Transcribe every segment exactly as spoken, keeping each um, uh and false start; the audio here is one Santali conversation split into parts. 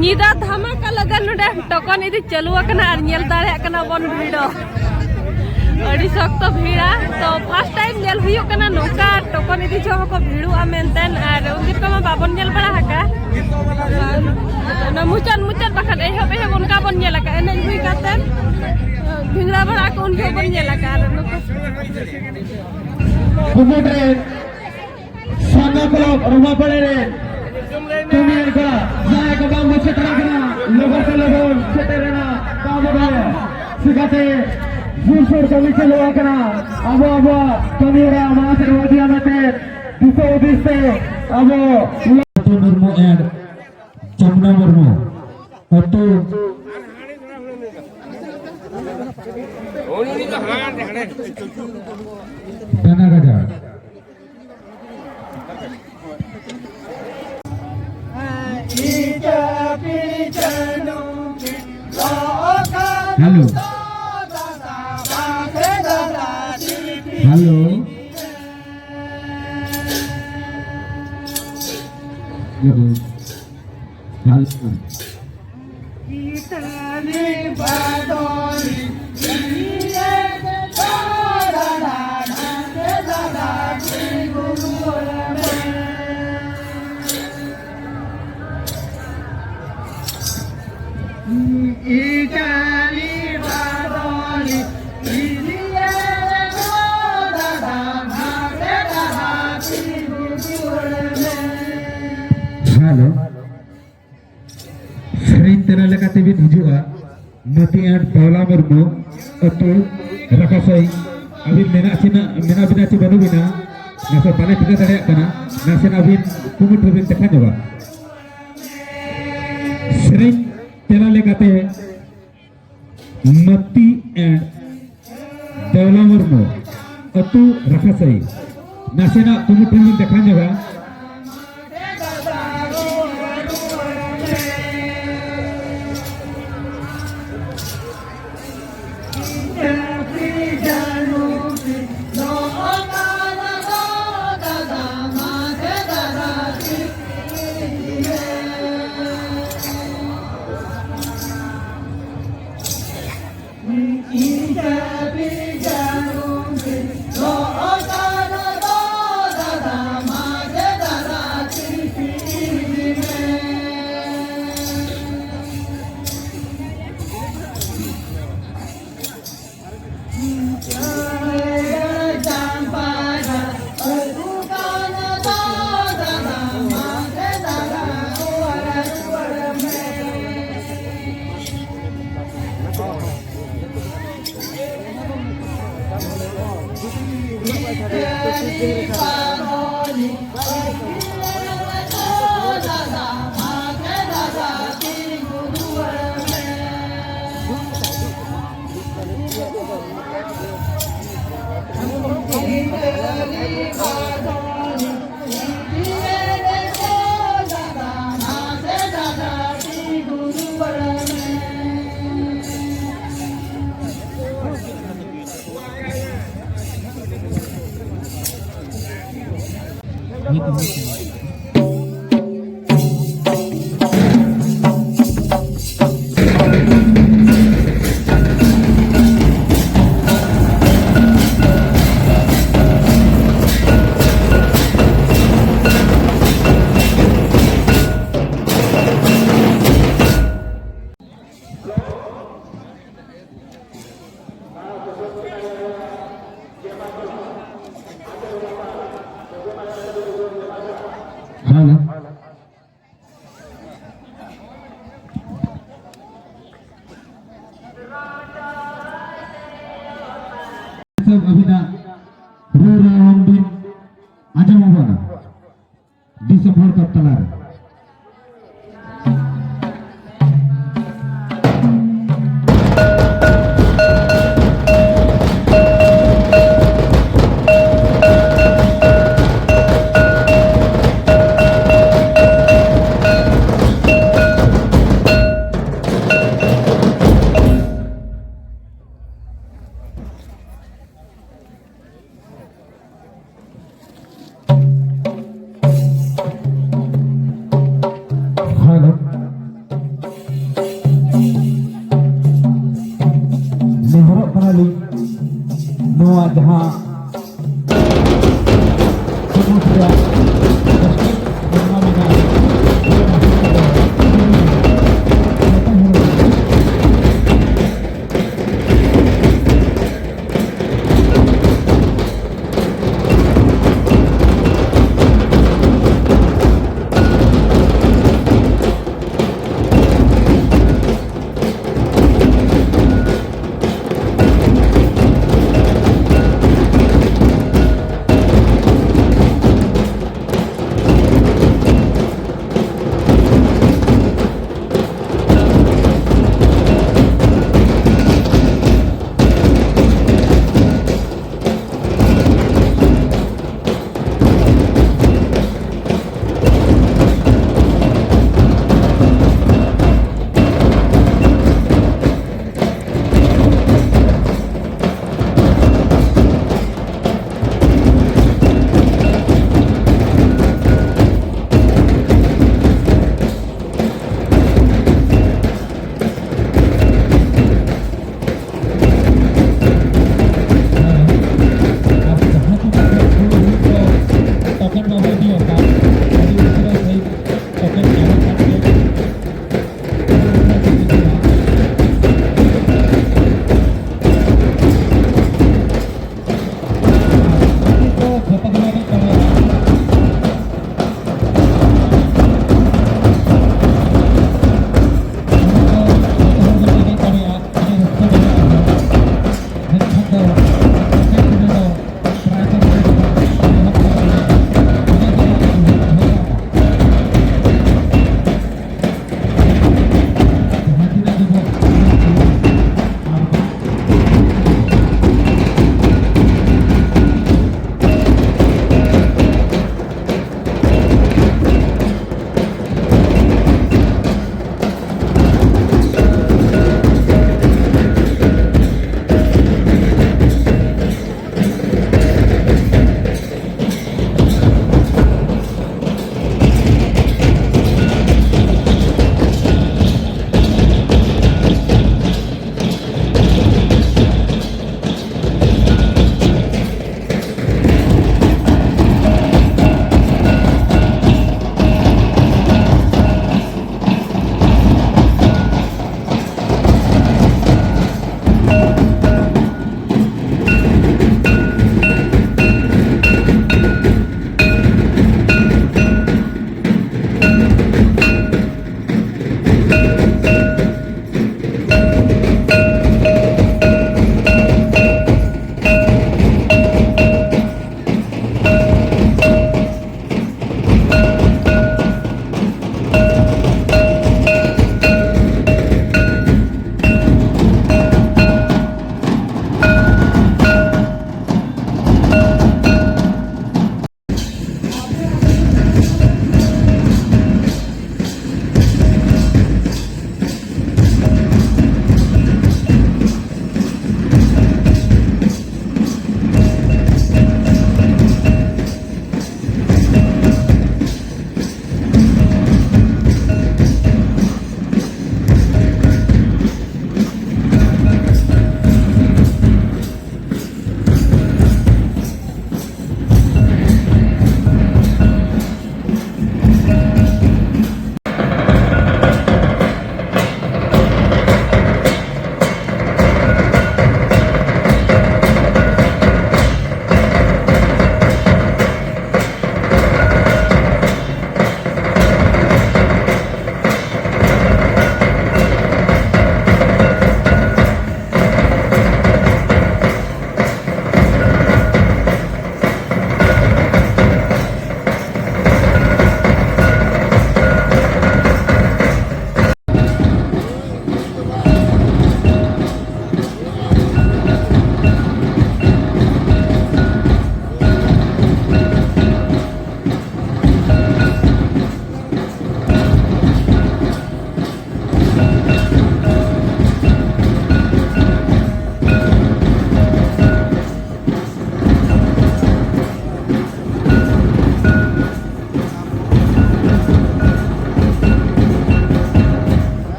ᱧᱤᱫᱟᱹ ᱫᱷᱟᱢᱟᱠᱟ ᱞᱟᱹᱜᱤᱫ ᱱᱚᱰᱮ ᱴᱚᱠᱚᱱ ᱤᱫᱤ ᱪᱟᱹᱞᱩ ᱟᱠᱟᱱᱟ ᱟᱨ ᱧᱮᱞ ᱫᱟᱲᱮᱭᱟᱜ ᱠᱟᱱᱟ ᱵᱚᱱ ᱵᱷᱤᱲ᱾ ᱟᱹᱰᱤ ᱥᱚᱠᱛᱚ ᱵᱷᱤᱲᱟ᱾ ᱛᱚ, ᱯᱷᱟᱥᱴ ᱴᱟᱭᱤᱢ ᱧᱮᱞ ᱦᱩᱭᱩᱜ ᱠᱟᱱᱟ ᱱᱚᱝᱠᱟ ᱴᱚᱠᱚᱱ ᱤᱫᱤ ᱡᱚᱦᱚᱜ ᱦᱚᱸᱠᱚ ᱵᱷᱤᱲᱩᱜᱼᱟ ᱢᱮᱱᱛᱮ, ᱟᱨ ᱩᱱᱫᱤᱱ ᱠᱚᱢᱟ ᱵᱟᱵᱚᱱ ᱧᱮᱞ ᱵᱟᱲᱟ ᱟᱠᱟᱫ᱾ ᱚᱱᱟ ᱢᱩᱪᱟᱹᱫ ᱢᱩᱪᱟᱹᱫ ᱵᱟᱠᱷᱟᱱ ᱮᱦᱚᱵ ᱮᱦᱚᱵ ᱚᱱᱠᱟ ᱵᱚᱱ ᱧᱮᱞ ᱟᱠᱟᱫ, ᱮᱱᱮᱡ ᱦᱩᱭ ᱠᱟᱛᱮ ᱵᱷᱤᱝᱲᱟ ᱵᱟᱲᱟ ᱟᱠᱚ ᱩᱱ ᱡᱚᱦᱚᱜ ᱵᱚᱱ ᱧᱮᱞ ᱟᱠᱟᱫ᱾ ᱟᱨ ᱱᱩᱠᱩ ᱠᱩᱢᱩᱴ ᱨᱮ ᱥᱟᱸᱜᱟ ᱠᱞᱚᱵ ᱨᱚᱢᱟᱯᱟᱲᱟ ᱨᱮ ᱠᱟᱹᱢᱤᱭᱟᱹᱨ ᱠᱚᱲᱟ ᱡᱟᱦᱟᱸᱭ ᱠᱚ ᱵᱟᱝ ᱵᱚᱱ ᱥᱮᱴᱮᱨ ᱟᱠᱟᱱᱟ, ᱞᱚᱜᱚᱱ ᱛᱮ ᱞᱚᱜᱚᱱ ᱥᱮᱴᱮᱨ ᱨᱮᱱᱟᱜ ᱫᱟᱣ ᱵᱚᱱ ᱮᱢᱟ᱾ ᱪᱤᱠᱟᱹᱛᱮ ᱡᱳᱨᱥᱳᱨ ᱠᱟᱹᱢᱤ ᱪᱟᱹᱞᱩ ᱟᱠᱟᱱᱟ᱾ ᱟᱵᱚ ᱟᱵᱚᱣᱟᱜ ᱠᱟᱹᱢᱤ ᱦᱚᱨᱟ ᱢᱟᱲᱟᱝ ᱥᱮᱫ ᱵᱚᱱ ᱤᱫᱤᱭᱟ ᱢᱮᱱᱛᱮ ᱫᱤᱥᱟᱹ ᱦᱩᱫᱤᱥ ᱛᱮ ᱟᱵᱚ ᱢᱩᱨᱢᱩ ᱮᱱᱰ ᱡᱚᱢᱩᱱᱟ ᱢᱩᱨᱢᱩ ᱟᱹᱛᱩ ᱴᱟᱱᱟ ᱜᱟᱡᱟᱲ᱾ ᱦᱮᱞᱳ᱾ ᱦᱮᱞᱳ᱾ ᱦᱮᱞᱳ᱾ ᱦᱮᱞᱳ᱾ ᱥᱮᱨᱮᱧ ᱛᱮᱞᱟ ᱞᱮᱠᱟᱛᱮ ᱵᱤᱱ ᱦᱤᱡᱩᱜᱼᱟ, ᱢᱟᱹᱛᱤ ᱟᱨ ᱵᱟᱣᱞᱟ ᱢᱩᱨᱢᱩ, ᱟᱹᱛᱩ ᱨᱟᱠᱟᱥᱟᱹᱭ᱾ ᱟᱹᱵᱤᱱ ᱢᱮᱱᱟᱜ ᱪᱮ ᱢᱮᱱᱟᱜ ᱵᱤᱱᱟ ᱪᱮ ᱵᱟᱹᱱᱩᱜ ᱵᱤᱱᱟ, ᱱᱟᱥᱮ ᱵᱟᱞᱮ ᱴᱷᱤᱠᱟᱹ ᱫᱟᱲᱮᱭᱟᱜ ᱠᱟᱱᱟ᱾ ᱱᱟᱥᱮᱱᱟᱜ ᱟᱹᱵᱤᱱ ᱠᱩᱢᱩᱴ ᱨᱮᱵᱤᱱ ᱫᱮᱠᱷᱟ ᱧᱚᱜᱟ᱾ ᱥᱮᱨᱮᱧ ᱛᱮᱞᱟ ᱞᱮᱠᱟᱛᱮ ᱢᱟᱹᱛᱤ ᱮᱱᱰ ᱫᱮᱣᱞᱟ ᱢᱩᱨᱢᱩ, ᱟᱹᱛᱩ ᱨᱟᱠᱷᱟᱥᱟᱹᱭ᱾ ᱱᱟᱥᱮᱱᱟᱜ ᱠᱩᱢᱩᱴ ᱨᱮᱵᱤᱱ ᱫᱮᱠᱷᱟ ᱧᱚᱜᱟ᱾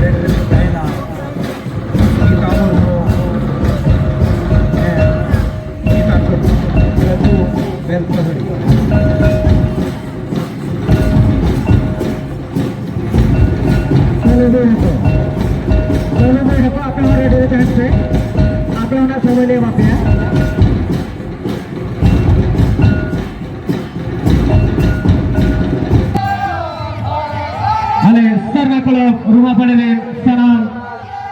ᱨᱮ ᱛᱟᱦᱮᱱᱟ᱾ ᱥᱤᱛᱟᱵᱚᱨ ᱦᱚᱸ, ᱦᱮᱸ, ᱥᱤᱛᱟᱵᱚᱨ ᱞᱟᱹᱴᱩ ᱵᱮᱞᱯᱟᱦᱟᱲᱤ᱾ ᱛᱟᱦᱞᱮ ᱫᱚ ᱦᱮᱸᱛᱚ, ᱛᱟᱦᱞᱮ ᱫᱚ ᱦᱮᱸᱛᱚ ᱟᱯᱮ ᱦᱚᱸ ᱨᱮᱰᱤ ᱨᱮ ᱛᱟᱦᱮᱱ ᱯᱮ, ᱟᱯᱮ ᱚᱱᱟ ᱥᱚᱢᱚᱭ ᱞᱮ ᱮᱢᱟ ᱯᱮᱭᱟ᱾ ᱟᱞᱮ ᱥᱟᱨᱱᱟ ᱠᱞᱟᱵᱽ ᱨᱩᱢᱟᱯᱟᱲᱤ ᱨᱮ ᱥᱟᱱᱟᱢ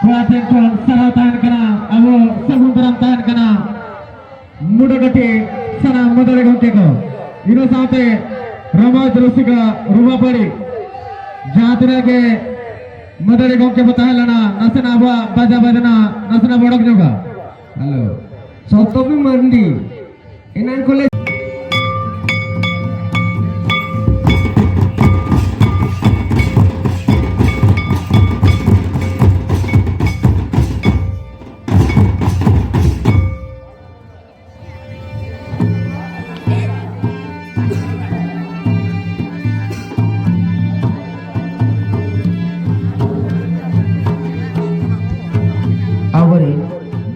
ᱠᱚᱲᱟ ᱴᱷᱮᱱ ᱠᱷᱚᱱ ᱥᱟᱨᱦᱟᱣ ᱛᱟᱦᱮᱱ ᱠᱟᱱᱟ, ᱟᱵᱚ ᱥᱟᱹᱜᱩᱱ ᱫᱟᱨᱟᱢ ᱛᱟᱦᱮᱱ ᱠᱟᱱᱟ ᱢᱩᱰᱟᱹ ᱜᱟᱹᱴᱤ ᱥᱟᱱᱟᱢ ᱢᱟᱹᱫᱟᱹᱲᱤ ᱜᱚᱢᱠᱮ ᱠᱚ, ᱤᱱᱟᱹ ᱥᱟᱶᱛᱮ ᱨᱚᱢᱚᱡᱽ ᱨᱩᱥᱤᱠᱟ ᱨᱩᱢᱟᱯᱟᱲᱤ ᱡᱟᱦᱟᱸ ᱛᱤᱱᱟᱹᱜ ᱜᱮ ᱢᱟᱹᱫᱟᱹᱲᱤ ᱜᱚᱢᱠᱮ ᱵᱚ ᱛᱟᱦᱮᱸ ᱞᱮᱱᱟ, ᱱᱟᱥᱮᱱᱟᱜ ᱟᱵᱚᱣᱟᱜ ᱵᱟᱡᱟ ᱵᱟᱡᱱᱟ ᱱᱟᱥᱮᱱᱟᱜ ᱵᱚ ᱚᱰᱚᱠ ᱧᱚᱜᱟ᱾ ᱦᱮᱞᱳ, ᱥᱚᱛᱚᱵᱤ ᱢᱟᱱᱰᱤ, ᱮᱱᱟᱝ ᱠᱷᱚᱱ ᱞᱮ ᱟᱵᱚᱨᱮᱱ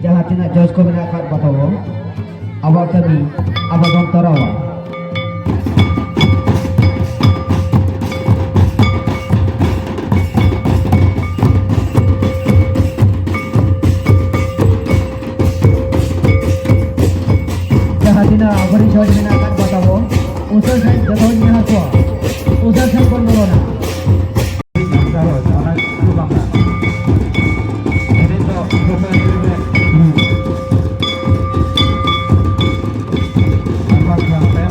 ᱡᱟᱦᱟᱸ ᱛᱤᱱᱟᱹᱜ ᱡᱚᱡᱽ ᱠᱚ ᱢᱮᱱᱟᱜ ᱟᱠᱟᱫ ᱠᱚ ᱛᱟᱵᱚᱱ, ᱟᱵᱚᱣᱟᱜ ᱠᱟᱹᱢᱤ ᱟᱵᱚ ᱵᱚᱱ ᱛᱚᱨᱟᱣᱟ᱾ ᱡᱟᱦᱟᱸ ᱛᱤᱱᱟᱹᱜ ᱟᱵᱚᱨᱮᱱ ᱡᱚᱡᱽ ᱢᱮᱱᱟᱜ ᱟᱠᱟᱫ ᱠᱚ ᱛᱟᱵᱚᱱ, ᱩᱥᱟᱹᱨᱟ ᱥᱟᱺᱦᱤᱡ ᱡᱚᱛᱚ ᱦᱚᱲ ᱧᱮᱞ ᱠᱚᱣᱟ, ᱩᱥᱟᱹᱨᱟ ᱥᱟᱺᱦᱤᱡ ᱵᱚᱱ ᱵᱚᱞᱚᱱᱟ᱾ ᱚᱱᱟ ᱫᱚ ᱵᱟᱝ ᱠᱟᱱᱟ᱾ ᱮᱱᱮᱡ ᱫᱚ ᱡᱚᱛᱚ ᱮᱱᱮᱡ ᱨᱮᱜᱮ ᱟᱨ ᱵᱟᱝᱠᱷᱟᱱ ᱛᱟᱭᱚᱢ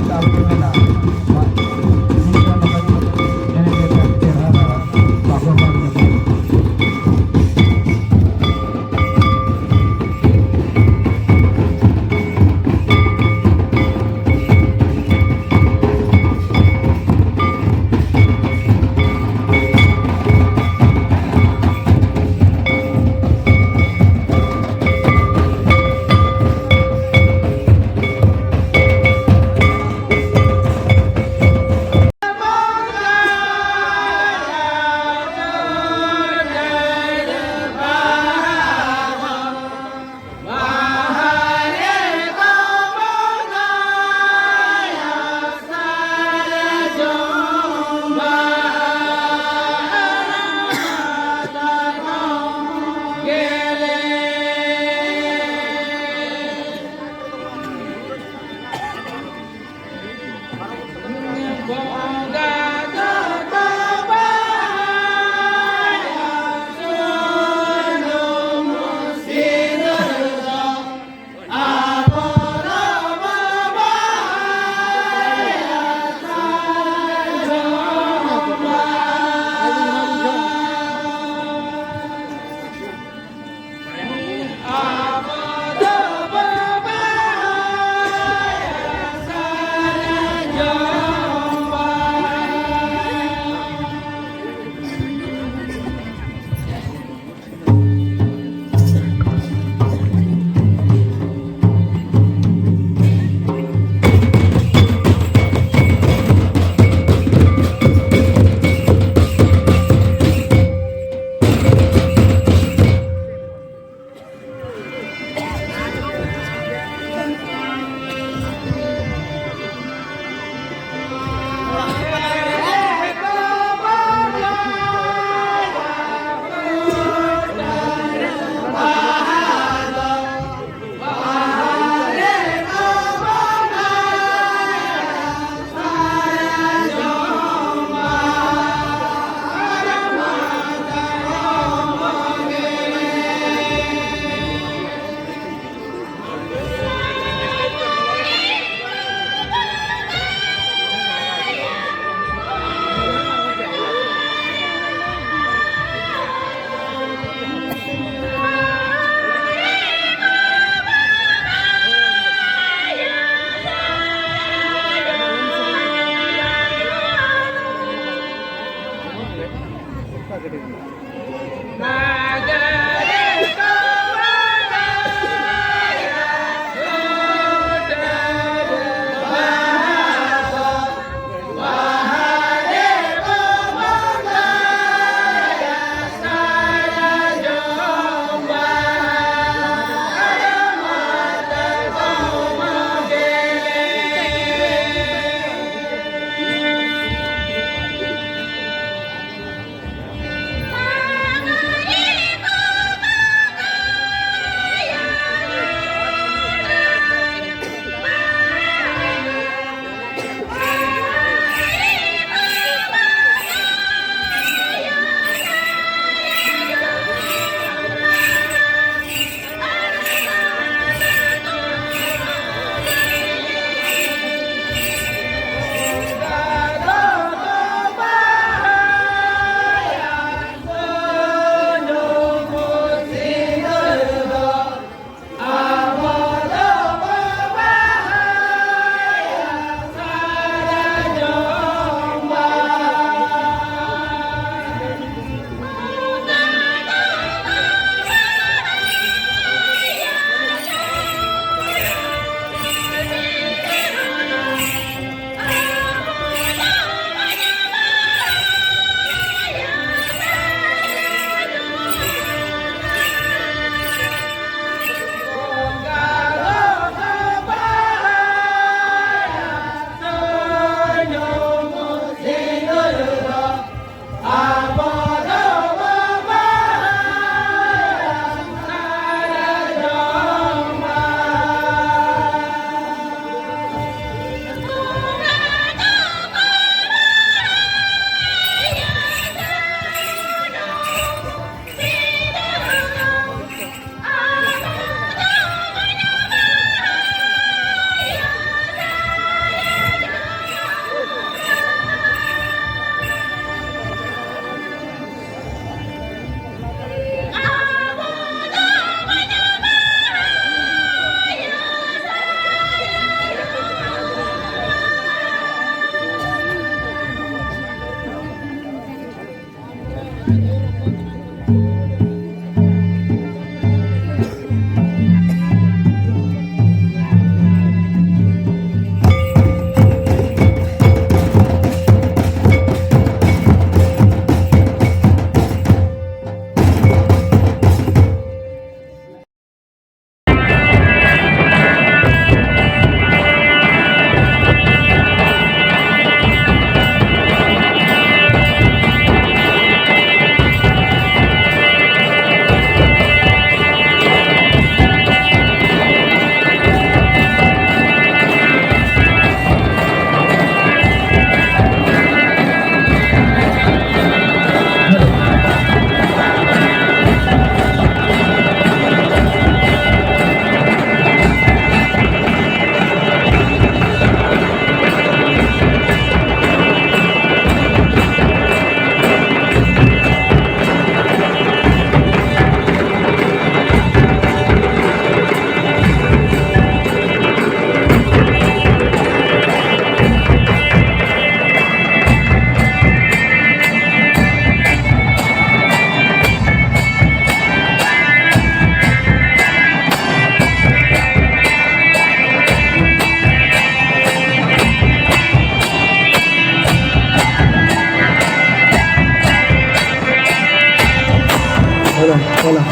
ᱚᱞᱟ᱾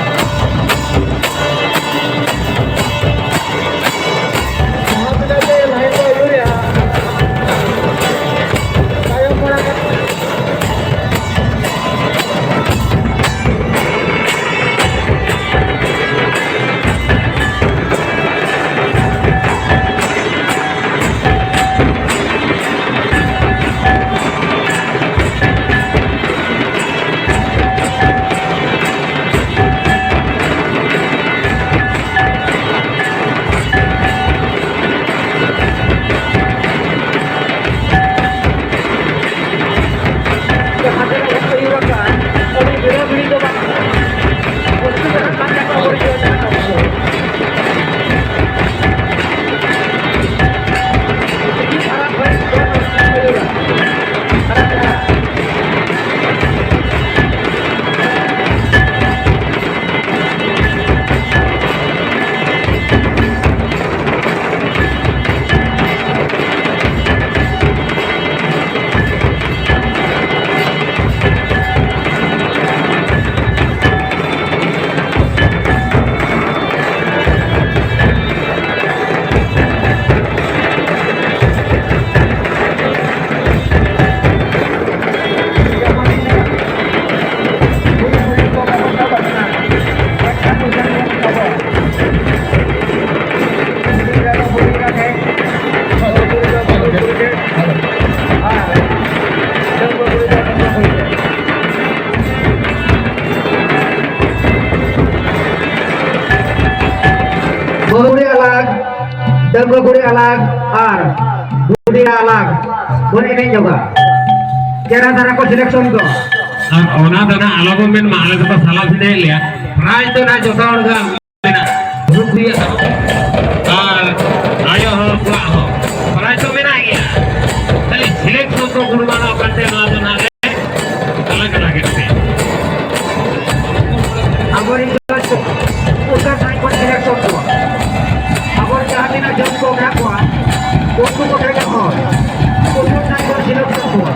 ᱡᱟᱦᱟᱸ ᱛᱤᱱᱟᱹᱜ ᱜᱮ ᱞᱟᱭᱤᱱ ᱠᱚ ᱟᱹᱭᱩᱨᱮᱜᱼᱟ, ᱛᱟᱭᱚᱢ ᱢᱟᱲᱟᱝ ᱵᱟᱹᱦᱩᱲᱤ ᱟᱞᱟᱜᱽ, ᱰᱟᱺᱜᱩᱣᱟᱹ ᱠᱩᱲᱤ ᱟᱞᱟᱜᱽ ᱟᱨ ᱵᱩᱰᱷᱤ ᱟᱞᱟᱜᱽ ᱵᱚᱱ ᱮᱱᱮᱡ ᱧᱚᱜᱟ᱾ ᱪᱮᱦᱨᱟ ᱫᱷᱟᱨᱟ ᱠᱚ selection ᱠᱚ᱾ ᱟᱨ ᱚᱱᱟ ᱫᱚ ᱱᱟᱜ ᱟᱞᱚ ᱵᱚᱱ ᱢᱮᱱ ᱢᱟ, ᱟᱞᱮ ᱫᱚᱠᱚ ᱥᱟᱞᱟ ᱥᱤᱫᱷᱟᱹᱭᱮᱫ ᱞᱮᱭᱟ᱾ Prize ᱫᱚ ᱱᱟᱜ ᱡᱚᱛᱚ ᱦᱚᱲ ᱜᱮ ᱢᱮᱱᱟᱜᱼᱟ᱾ ᱜᱩᱨᱩᱯ ᱨᱮᱭᱟᱜ ᱦᱚᱸ ᱟᱨ ᱟᱭᱳ ᱦᱚᱲ ᱠᱚᱣᱟᱜ ᱦᱚᱸ prize ᱫᱚ ᱢᱮᱱᱟᱜ ᱜᱮᱭᱟ᱾ ᱠᱷᱟᱹᱞᱤ selection ᱠᱚ ᱜᱩᱲᱢᱟᱱᱟ ᱠᱟᱱᱛᱮ ᱱᱚᱣᱟ ᱫᱚ ᱱᱟᱜ ᱞᱮ ᱟᱞᱟᱜᱽ ᱟᱞᱟᱜᱽ ᱮᱫ ᱛᱮ᱾ ᱟᱵᱚᱨᱮᱱ ᱡᱚᱛᱚ ᱩᱛᱛᱚᱨ ᱥᱟᱭ ᱠᱷᱚᱱ selection ᱠᱚᱣᱟ᱾ ᱟᱵᱚᱨᱮᱱ ᱡᱟᱦᱟᱸ ᱛᱤᱱᱟᱹᱜ judge ᱠᱚ ᱢᱮᱱᱟᱜ ᱠᱚᱣᱟ, ᱩᱱᱠᱩ ᱠᱚ ᱴᱷᱮᱱ ᱠᱷᱚᱱ ᱩᱛᱛᱚᱨ ᱥᱟᱭ ᱠᱷᱚᱱ selection ᱠᱚᱣᱟ᱾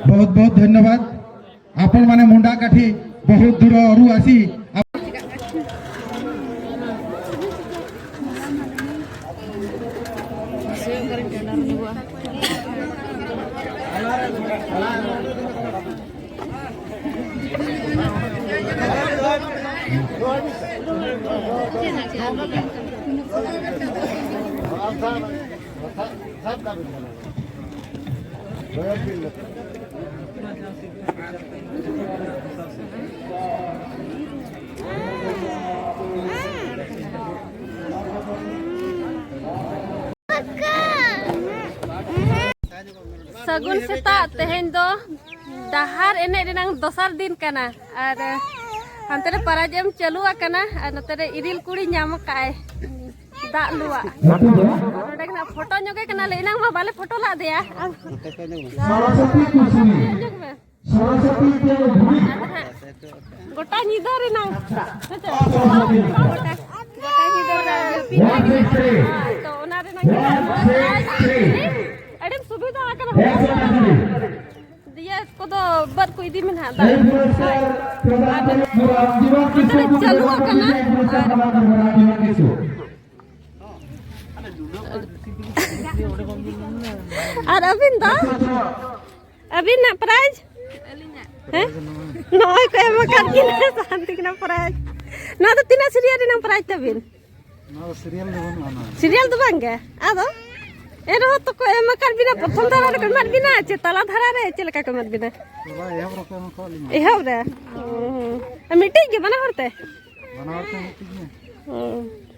बहुत बहुत धन्यवाद। आपण माने मुंडा काठी बहुत दूर रू आसी। ᱥᱟᱹᱜᱩᱱ ᱥᱮᱛᱟᱜ᱾ ᱛᱮᱦᱮᱧ ᱫᱚ ᱰᱟᱦᱟᱨ ᱮᱱᱮᱡ ᱨᱮᱱᱟᱝ ᱫᱚᱥᱟᱨ ᱫᱤᱱ ᱠᱟᱱᱟ᱾ ᱟᱨ ᱦᱟᱱᱛᱮ ᱨᱮ ᱯᱟᱨᱟᱡᱽ ᱮᱢ ᱪᱟᱹᱞᱩ ᱟᱠᱟᱱᱟ ᱟᱨ ᱱᱚᱛᱮ ᱨᱮ ᱤᱨᱤᱞ ᱠᱩᱲᱤ ᱧᱟᱢ ᱟᱠᱟᱫ ᱟᱭ ᱫᱟᱜ ᱞᱩᱣᱟᱜ᱾ ᱱᱚᱰᱮ ᱜᱮ ᱱᱟᱜ ᱯᱷᱳᱴᱳ ᱧᱚᱜᱮ ᱠᱟᱱᱟᱞᱮ, ᱮᱱᱟᱝ ᱢᱟ ᱵᱟᱞᱮ ᱯᱷᱳᱴᱳ ᱞᱟᱫ ᱫᱮᱭᱟ᱾ ᱟᱨ ᱥᱚᱨᱚᱥᱚᱛᱤ ᱠᱩᱥᱩᱢᱤ᱾ ᱧᱚᱜ ᱢᱮ᱾ ᱥᱚᱨᱚᱥᱚᱛᱤ ᱛᱮ ᱜᱷᱩᱲᱤ᱾ ᱜᱚᱴᱟ ᱧᱤᱫᱟᱹ ᱨᱮᱱᱟᱝ᱾ ᱦᱮᱸ ᱪᱮ? ᱜᱚᱴᱟ, ᱜᱚᱴᱟ ᱧᱤᱫᱟᱹ ᱨᱮᱱᱟᱝ ᱡᱟᱹᱯᱤᱫ ᱞᱟᱹᱜᱤᱫ᱾ ᱛᱚ ᱚᱱᱟ ᱨᱮᱱᱟᱝ ᱟᱹᱰᱤᱢ ᱥᱩᱵᱤᱫᱷᱟ ᱟᱠᱟᱱᱟ᱾ ᱫᱤᱭᱮ ᱠᱚᱫᱚ ᱵᱟᱹᱫ ᱠᱚ ᱤᱫᱤ ᱢᱮ ᱱᱟᱦᱟᱜ ᱫᱟᱜ᱾ ᱱᱚᱛᱮ ᱨᱮ ᱪᱟᱹᱞᱩ ᱟᱠᱟᱱᱟ᱾ ᱟᱨ ᱟᱨ ᱟᱹᱵᱤᱱ ᱫᱚ? ᱟᱹᱵᱤᱱᱟᱜ prize? ᱦᱮᱸ? ᱱᱚᱜᱼᱚᱭ ᱠᱚ ᱮᱢ ᱟᱠᱟᱫ ᱠᱤᱱᱟ ᱥᱟᱱ ᱛᱟᱹᱠᱤᱱᱟᱜ prize᱾ ᱱᱚᱣᱟ ᱫᱚ ᱛᱤᱱᱟᱹᱜ serial ᱨᱮᱱᱟᱜ prize ᱛᱟᱹᱵᱤᱱ? ᱱᱚᱣᱟ ᱫᱚ serial ᱫᱚ ᱵᱟᱹᱱᱩᱜᱼᱟ, ᱱᱚᱣᱟ᱾ Serial ᱫᱚ ᱵᱟᱝ ᱜᱮ? ᱟᱫᱚ? ᱮᱱ ᱨᱮᱦᱚᱸ ᱛᱚ ᱠᱚ ᱮᱢ ᱟᱠᱟᱫ ᱵᱤᱱᱟ, ᱯᱨᱚᱛᱷᱚᱢ ᱫᱷᱟᱨᱟ ᱨᱮᱠᱚ ᱮᱢᱟᱫ ᱵᱤᱱᱟ ᱪᱮ ᱛᱟᱞᱟ ᱫᱷᱟᱨᱟ ᱨᱮ ᱪᱮᱫ ᱞᱮᱠᱟ ᱠᱚ ᱮᱢᱟᱫ ᱵᱤᱱᱟ? ᱵᱟᱵᱟ, ᱮᱦᱚᱵ ᱨᱮᱠᱚ ᱮᱢ ᱟᱠᱟᱫ ᱞᱤᱧᱟ᱾ ᱮᱦᱚᱵ ᱨᱮ? ᱦᱩᱸ᱾ ᱟᱨ ᱢᱤᱫᱴᱤᱡ ᱜᱮ ᱵᱟᱱᱟ ᱦᱚᱲ ᱛᱮ? ᱵᱟᱱᱟ ᱦᱚᱲ ᱛᱮ ᱢᱤᱫᱴᱤᱡ ᱜᱮ᱾ ᱦᱩᱸ᱾